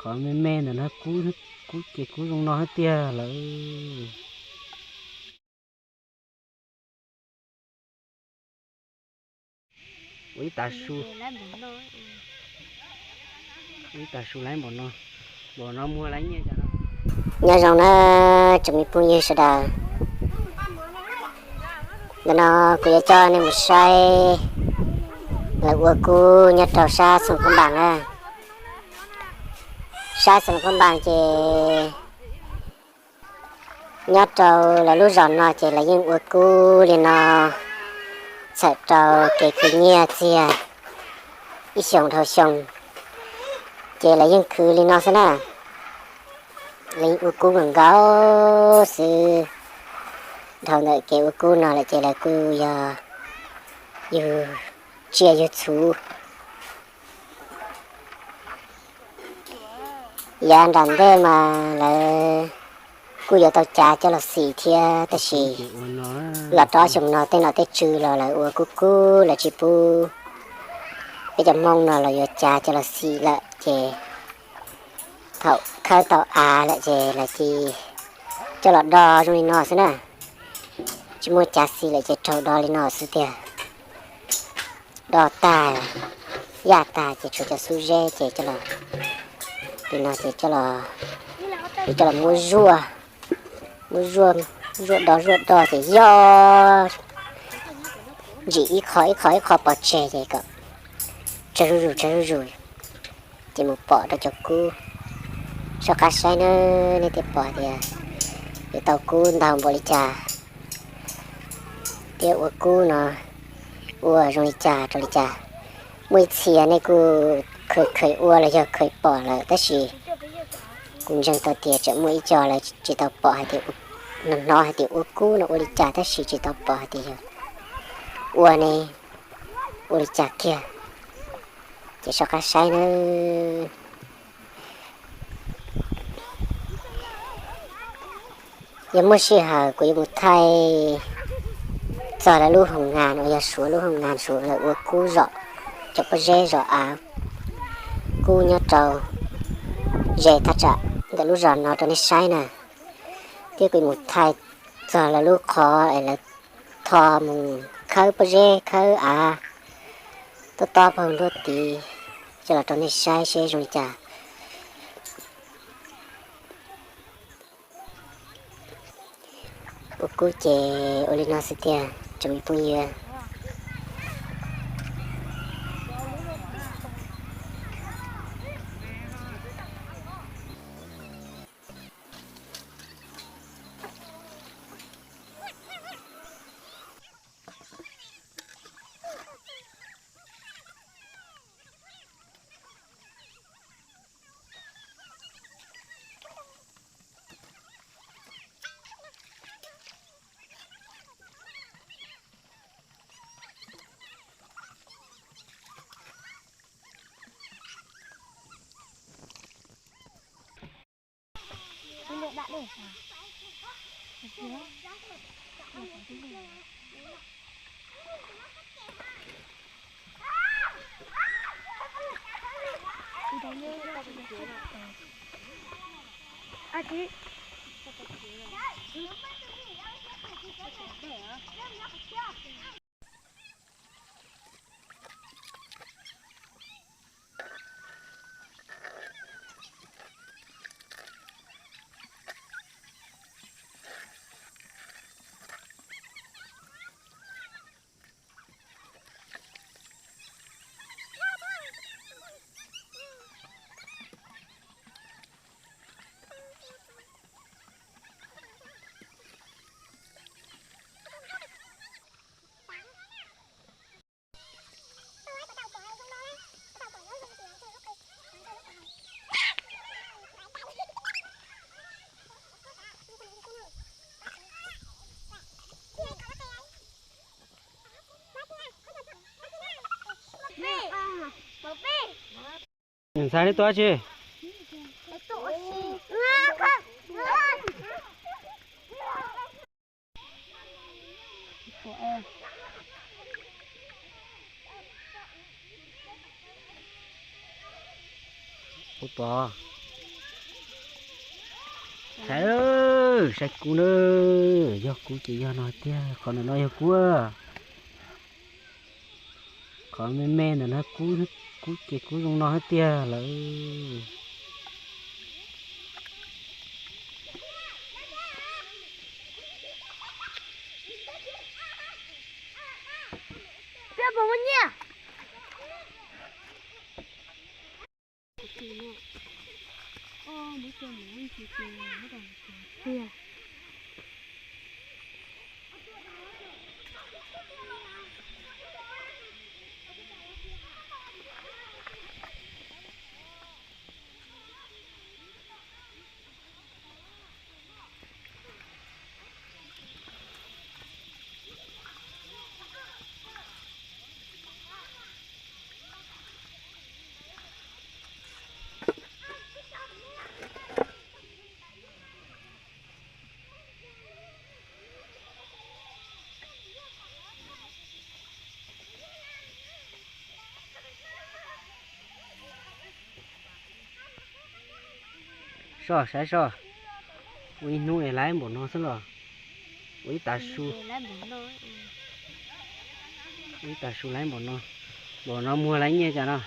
Qhov me me ntawm no kub, kub ces kub zoo no thiab tiag lawm. Ua ib tag su, ua ib tag su lawm npaum no, npaum no muag lawm nyiaj cas no. Nyob zoo na tsoom me phooj ywg sawv daws. Ntawm no kuv yuav coj nej mus saib lawv ua kub nyob rau sab Xoo Khuab Npas na. Sab Xoo Khuab Npas ces nyob rau lawv lub zos no ces lawv yeej ua kub li no txhawm rau kev khwv nyiaj txiag ib xyoos dhau xyoo, ces lawv yeej khwv li no xwb na. Lawv yeej ua kub nkaus nkaus xwb. Dhau ntawm kev ua kub no lawm ces lawv kuj yog yug tsiaj yug txhu. Yav nram ntej mas lawv kuj yuav tau cav coj los xim thiab, tab sis los rau xyoo no tej nom tej tswv los lawv ua kub kub lawv tsis pub peb cov Hmoob no los yuav cav coj los xim lawm ces thaum khawb tau av lawm ces lawv cia coj los do zoo li no xwb na. Tsis muaj cav xim lawm ces raug do li no xwb tiag. Do tag, yaj tag ces tshuav cov xub zeb ces coj los, li no ces coj los, coj los muab zuaj, muab zuaj, zuaj do zuaj do ces yog ntsim ib qho ib qho ib qho pov tseg ces kom tsawg zuj zus tsawg zuj zus, ces mus pom rau cov kub. Soj qab saib nawb, nej thiaj pom tias yuav tau kub ntau npaum li cas thiab ua kub no ua zoo li cas rau li cas. Muaj ib txhia nej kuj kheev kheev ua los yog kheev pom lawm, tab sis kuv ntseeg tau tias tseem muaj ib co lawv tsis tau pom hais tias, hnov hais tias ua kub no ua li cas tab sis tsis tau pom hais tias yog ua ne, ua li cas kiag. Ces soj qab saib nawb. Yog muaj sij hawm kuv yuav mus thaij txog lawv lub hoo nas uas yog Suav lub hoo nas Suav lawv ua kub zom cov pob zeb zom av, kub nyob rau ze thaj tsam ntawm lub zos no rau nej saib na. Thiab kuv yuav mus thaij txog lawv lub qhov es lawv tho mus khawb pob zeb khawb av tob tob pag nruab tid coj los rau nej saib seb zoo li cas. Ua kub ces ua li no xwb tiag tsoom me phooj ywg. Ntxhais, nej tuaj tsi? Ua pov. Saib, saib kub na, yog kub ces yog no tiag, qhov ntawm no yog kub. Qhov me me ntawm no kub, kub ces kub zoo no tiag lawm. Peb puas muaj nyiaj? Soj, saib soj, ua ib hnub es laib npaum no xwb los. Ua ib tav su, ua ib tav su laib npaum no, npaum no muag laib nyiaj cas no.